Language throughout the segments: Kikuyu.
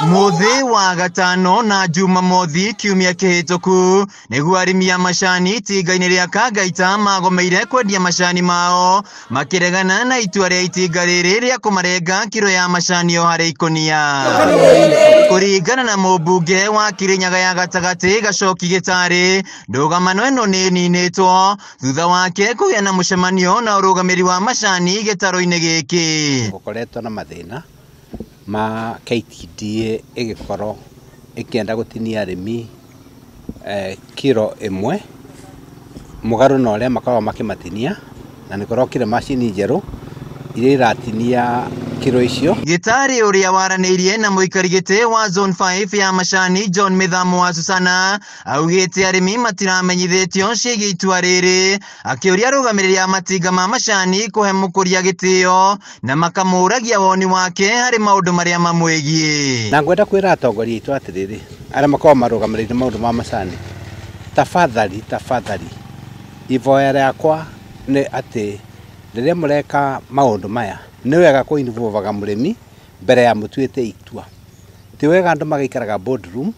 Muthi wa gatano na Jumamothi kiumia kĩhĩtũku nĩguo arĩmi a macani itinga-inĩ rĩa Kangaita magomeire kwendia macani mao makĩregana na itua rĩa itinga rĩrĩ rĩa kũmarenga kiro ya macani o harĩ ikũnia. Kũringana na mũmbunge wa Kirinyaga ya gatagatĩ Gacoki Gĩtarĩ, ndũgamano ĩno nĩ ĩninĩtwo thutha wake kũgĩa na mũcemanio na ũrũgamĩrĩri wa macani gĩtarũ-inĩ gĩkĩ. Gũkoretwo na mathĩna ma KTDA ĩgĩkorwo ĩkĩenda gũtinia arĩmi kiro ĩmwe mũgarũ na ũrĩa makoragwo makĩmatinia, na nĩ kũrokire macini njerũ iria iratinia kiro icio. Gĩtarĩ ũrĩa waranĩirie na mũikari gĩtĩ wa Zone 5 ya macani John Mĩthamo wa Susana augĩte arĩmi matiramenyithĩtio ciĩgiĩ itua rĩrĩ, akĩũria arũgamĩrĩri a matinga ma macani kũhe mũkũria gĩtĩo na makamũragia woni wake harĩ maũndũ marĩa mamwĩgiĩ. Na ngwenda kwĩra atongoria aitũ atĩrĩrĩ, arĩa makoragwo marũgamĩrĩire maũndũ ma macani, tafadhali tafadhali, ivoya rĩakwa nĩ atĩ rĩrĩa mũreka maũndũ maya nĩ wega kũ involve mũrĩmi mbere ya mũtuĩte itua. Ti wega andũ magaikaraga boardroom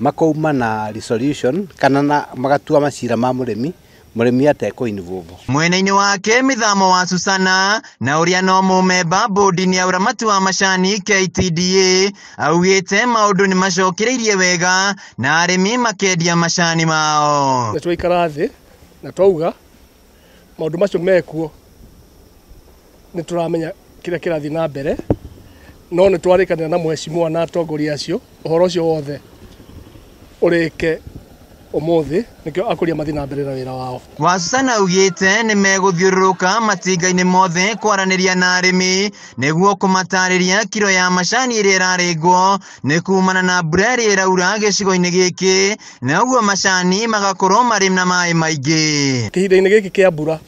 makauma na resolution kana na magatua macira ma mũrĩmi, mũrĩmi atekũ involve. Mwena-inĩ wake Mĩthamo wa Susana na ũrĩa no mũmemba bodi-inĩ ya ũramati wa macani KTDA augĩte maũndũ nĩ macokereirie wega na arĩmi makendia macani mao. Nĩ twaikara thĩ na twauga maũndũ macio mekuo nĩ tũramenya kĩrĩa kĩrathiĩ na mbere, no nĩ twarĩkanĩra na mheshimiwa na atongoria acio ũhoro ũcio wothe ũrĩke ũmũthĩ, nĩkĩo akũria mathiĩ na mbere na wĩra wao. Wasusana augĩte nĩ megũthiũrũrũka matinga-inĩ mothe kwaranĩria na arĩmi nĩguo kũmatarĩria kiro ya macani ĩrĩa ĩrarengwo nĩ kumana na mbura ĩrĩa ĩraura gĩcigo-inĩ gĩkĩ, na ũguo macani magakorwo marĩ na maĩ maingĩ. Kĩhinda-inĩ gĩkĩ kĩa mbura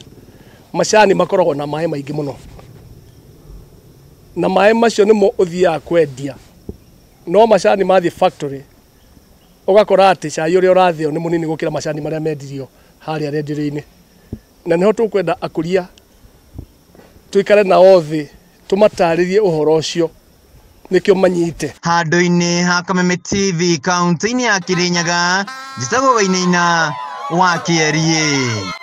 macani makoragwo na maĩ maingĩ mũno, na maĩ macio nĩmo ũthiaga kwendia, no macani mathiĩ factory ũgakora atĩ cai ũrĩa ũrathĩo nĩ mũnini gũkĩra macani marĩa mendirio harĩa renderio-inĩ. Na nĩho tũkwenda akũria tũikare nao thĩ tũmatarĩrie ũhoro ũcio nĩkĩo manyite. Handũ-inĩ ha Kameme TV kaunti-inĩ ya Kirinyaga, njĩtagwo Wainaina wa Kĩeriĩ.